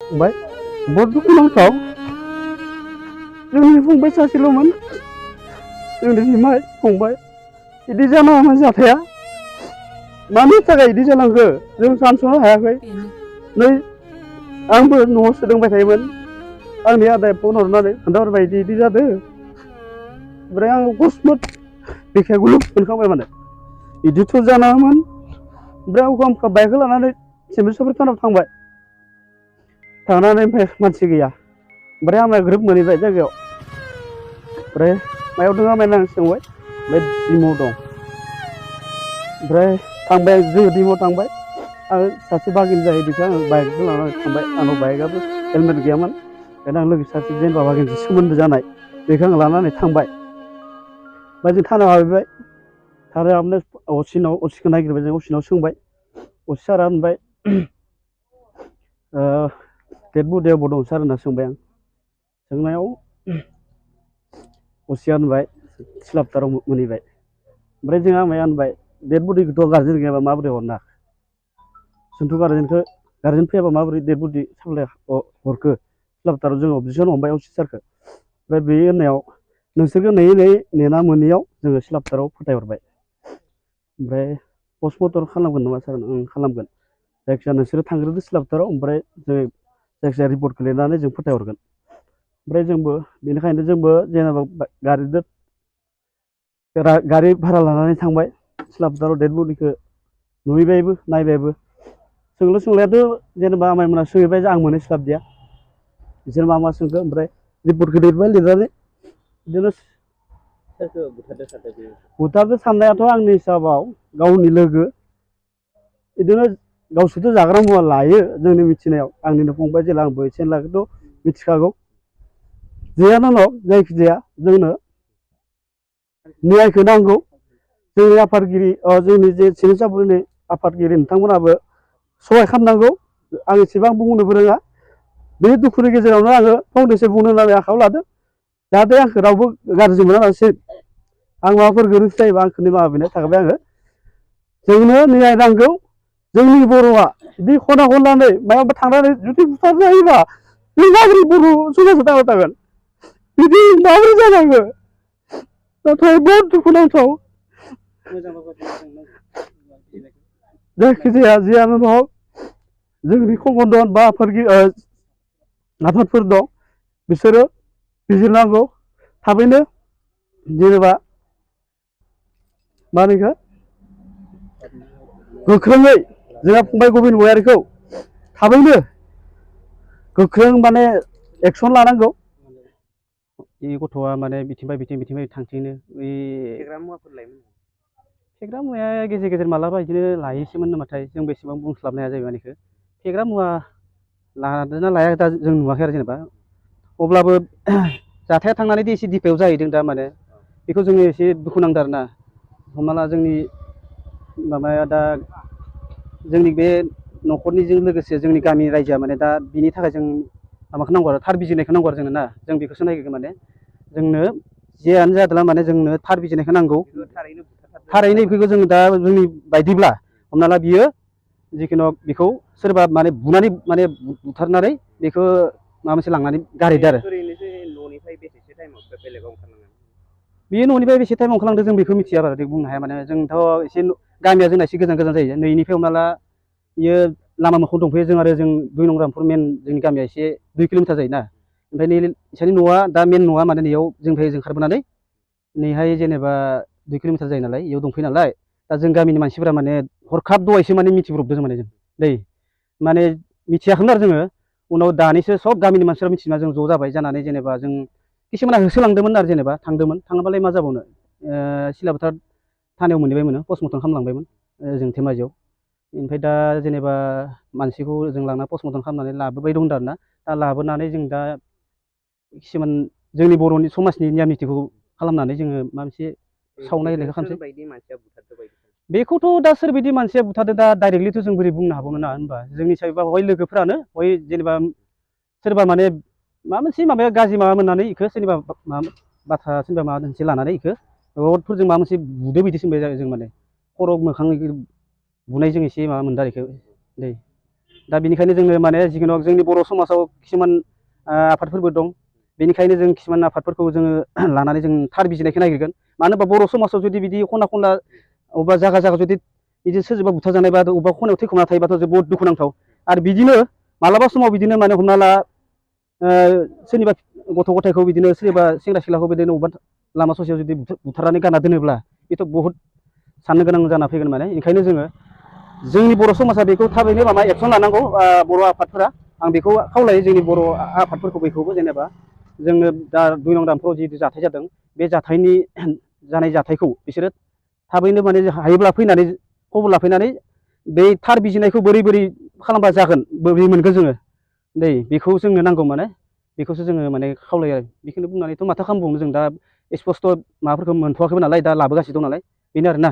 फंबाय बहुद दुखुनांथाव जोंनि फंबाय सासेल'मोन जोंनि बिमाय फंबाय बिदि जानाङामोन जाथाया मानि थाखाय बिदि जालांखो जों सानस'नो हायाखै नै आंबो न'आव सोलोंबाय थायोमोन आंनि आदाया फन हरनानै खोन्थाहरबाय बिदि जादों ओमफ्राय आं अकस्मात बिखायावल' मोनखांबाय माने बिदिथ' जानाङामोन ओमफ्राय आंखौ बाइकखौ लानानै सिमेन्ट थानाव थांबाय थांनानै ओमफ्राय मानसि गैया ओमफ्राय आंना ग्रोब मोनहैबाय जायगायाव ओमफ्राय मायाव दङ आमाय आं सोंबाय ओमफ्राय दिमाव दं ओमफ्राय थांबाय जोङो दिमाव थांबाय आं सासे बागिन जायो बेखौ आं बाइकखौ लानानै थांबाय आंनाव बाइकआबो हेलमेट गैयामोन ओंखायनो आं लोगोसे सासे जेनेबा बागिनजों सोमोन्दो जानाय बेखौ आं लानानै थांबाय ओमफ्राय जों थानायाव हाबहैबाय थानायाव हाबनानै असिखौ नागिरबाय जों असिनाव सोंबाय असि सारा होनबाय डेड बडिया बबाव दं सार होनना सोंबाय आं सोंनायाव असिया होनबाय सिलापथाराव मोनहैबाय ओमफ्राय जोंहा आमाया होनबाय डेड बडिखौथ' गारजेन गैयाबा माबोरै हरनो जोंथ' गारजेन फैयाबा माबोरै डेड बडि साप्लाय हरखो सिलापथाराव जोङो अबजेक्सन हमबाय असि सारखौ ओमफ्राय बे होननायाव नोंसोरखौ नेयै नेयै नेना मोनैयाव जोङो सिलापथाराव फोथायहरबाय ओमफ्राय पस्टमर्टम खालामगोन नामा सार खालामगोन जायखिजाया नोंसोरो थांग्रोदो सिलापथाराव ओमफ्राय जों जायखिजाया रिपर्टखौ लिरनानै जों फोथायहरगोन ओमफ्राय जोंबो बेनिखायनो जोंबो जेनेबा गारि भारा लानानै थांबाय सिलापथाराव डेड बडिखौ नुहैबायबो नायबायबो सोंलायाथ' जेनेबा आमायमोना सोंहैबाय आं मोनहै स्लाबदिया बिसोर मा सोंखो ओमफ्राय रिपर्टखौ लिरबाय लिरनानै बिदिनो बुथारदो साननायाथ' आंनि हिसाबाव गावनि लोगो बिदिनो गावसोरथ' जाग्रा मुवा लायो जोंनि मिथिनायाव आंनिनो फंबाय जेला आंबो एसे एनलाखौथ' मिथिखागौ जेयानो हक जायखिजाया जोंनो न्यायखौ नांगौ जोंनि आफादगिरि जोंनि जे सिमेन्ट सापरिनि आफादगिरि नोंथांमोनाबो सहाय खालामनांगौ आं एसेबां बुंनोबो रोङा बे दुखुनि गेजेरावनो आङो फंनैसो बुंनो होननानै आखायाव लादों जाहाथे आंखौ रावबो गाज्रि मोना लासे आं माबाफोर गोरोन्थि जायोबा आंखौ निमाहा बिनाय थाखाबाय आङो जोंनो न्याय नांगौ जोंनि बर'आ बिदि खना खननानै मायावबा थांनानै जुदि बुथार जायोबा जों माबोरै बर' समाजाव थांना थागोन बिदि माबोरै जानांगौ नाथाय बहुद दुखुनांथाव जायखिजाया जियानो हक जोंनि कमन्दन बा आफादफोर दं बिसोरो बिजिरनांगौ थाबैनो जेनेबा मा होनो बेखौ गोख्रोङै जोंहा फंबाय गबिन गयारिखौ थाबैनो गोख्रों माने एक्सन लानांगौ बे गथ'आ माने बिथिंबाय थांथिंनो बे फेग्रा मुवाया गेजेर गेजेर मालाबा बिदिनो लायोसोमोन नामाथाय जों बेसेबां बुंस्लाबनो हाया जायो मानेखौ फेग्रा मुवा लादोंना लाया दा जों नुवाखै आरो जेनेबा अब्लाबो जाथाया थांनानै एसे दिफायाव जाहैदों दा माने बेखौ जोङो एसे दुखु नांदों आरोना हमना ला जोंनि माबाया दा जोंनि बे न'खरनिजों लोगोसे जोंनि गामि रायजोआ माने दा बिनि थाखाय जों माबाखौ नांगौ आरो थार बिजिरनायखौ नांगौ आरो जोंनो ना जों बेखौसो नायगिरगोन माने जोंनो जेयानो जादोंला माने जोंनो थार बिजिरनायखौ नांगौ थारैनो बेखौ जों दा जोंनि बायदिब्ला हमना ला बियो जिखुनु बेखौ सोरबा माने बुनानै माने बुथारनानै बेखौ माबा मोनसे लांनानै गारहैदो आरो बेयो न'निफ्राय बेसे टाइमाव ओंखारलांदों जों बेखौ मिथिया आरो बुंनो हाया माने जोंथ' एसे गामिया जोंना एसे गोजान गोजान जायो नैनिफ्राय हमना ला बियो लामा मोखाङाव दंफैयो जों आरो जों 2 नं रामपुर मेन जोंनि गामिया एसे 2 किल'मिटार जायोना ओमफ्राय नै बिसोरनि न'आ दा मेन न'आ माने नैयाव जोंनिफ्राय जों ओंखारबोनानै नैहाय जेनेबा 2 किल'मिटार जायो नालाय बेयाव दंफैयो नालाय दा जों गामिनि मानसिफोरा माने हरखाब दहायसो माने मिथिब्रबदों जों माने जों दै माने मिथियाखैमोन आरो जोङो उनाव दानिसो सब गामिनि मानसिफ्रा मिथिना जों ज' जाबाय जानानै जेनेबा जों किसुमाना होसोलांदोंमोन आरो जेनेबा थांदोंमोन थाङाबालाय मा जाबावनो सिलापथार थानायाव मोनहैबायमोन पस्टमर्टम खालामलांबायमोन जों धेमाजियाव ओमफ्राय दा जेनेबा मानसिखौ जों लांना पस्टमर्टम खालामनानै लाबोबाय दं आरोना दा लाबोनानै जों दा किसुमान जोंनि बर'नि समाजनि नियम निथिखौ खालामनानै जोङो माबा मोनसे सावनाय होनायखौ खालामसै बेखौथ' दा सोरबायदि मानसिया बुथारदों दा डाइरेक्टलिथ' जों बोरै बुंनो हाबावनो ना होनबा जोंनि साइडबा हय लोगोफ्रानो हय जेनेबा सोरबा माने माबा मोनसे माबाया गाज्रि माबा मोननानै बेखौ सोरनिबा बाथ्रा सोरनिबा माबा मोनसे लानानै बेखौ रडफोरजों माबा मोनसे बुदो बिदि सोंबाय जों माने खर' मोखां बुनायजों एसे माबा मोनदों आरो बेखौ दै दा बेनिखायनो जोङो माने जिखुनु जोंनि बर' समाजाव किसुमान आफादफोरबो दं बेनिखायनो जों किसुमान आफादफोरखौ जोङो लानानै जों थार बिजिरनायखौ नागिरगोन मानो होनबा बर' समाजाव जुदि बिदि खना खनला अबेबा जायगा जुदि बिदि सोरजोंबा बुथारजानाय बा अबेबा खनायाव थैखोमा थायोबाथ' जोबोद दुखुनांथाव आरो बिदिनो मालाबा समाव बिदिनो माने हमना ला सोरनिबा गथ' गथायखौ बिदिनो सोरनिबा सेंग्रा सिख्लाखौ बिदिनो अबेबा लामा ससेयाव जुदि बुथारनानै गारना दोनोब्ला बेथ' बहुद साननो गोनां जाना फैगोन माने ओंखायनो जोङो जोंनि बर' समाजा बेखौ थाबैनो माबा एक्सन लानांगौ बर' आफादफोरा आं बेखौ खावलायो जोंनि बर' आफादफोरखौ बेखौबो जेनेबा जोङो दा 2 नं दामफोराव जिहेतु जाथाय जादों बे जाथायनि जानाय जाथायखौ बिसोरो थाबैनो माने हायोब्ला फैनानै खबर लाफैनानै बे थार बिजिरनायखौ बोरै खालामबा जागोन बोरै मोनगोन जोङो नै बेखौ जोंनो नांगौ माने बेखौसो जोङो माने खावलायो आरो बेखौनो बुंनानैथ' माथो खालामबावनो जों दा स्पस्ट' माबाफोरखौ मोनथ'वाखैबो नालाय दा लाबोगासिनो दं नालाय बेनो आरोना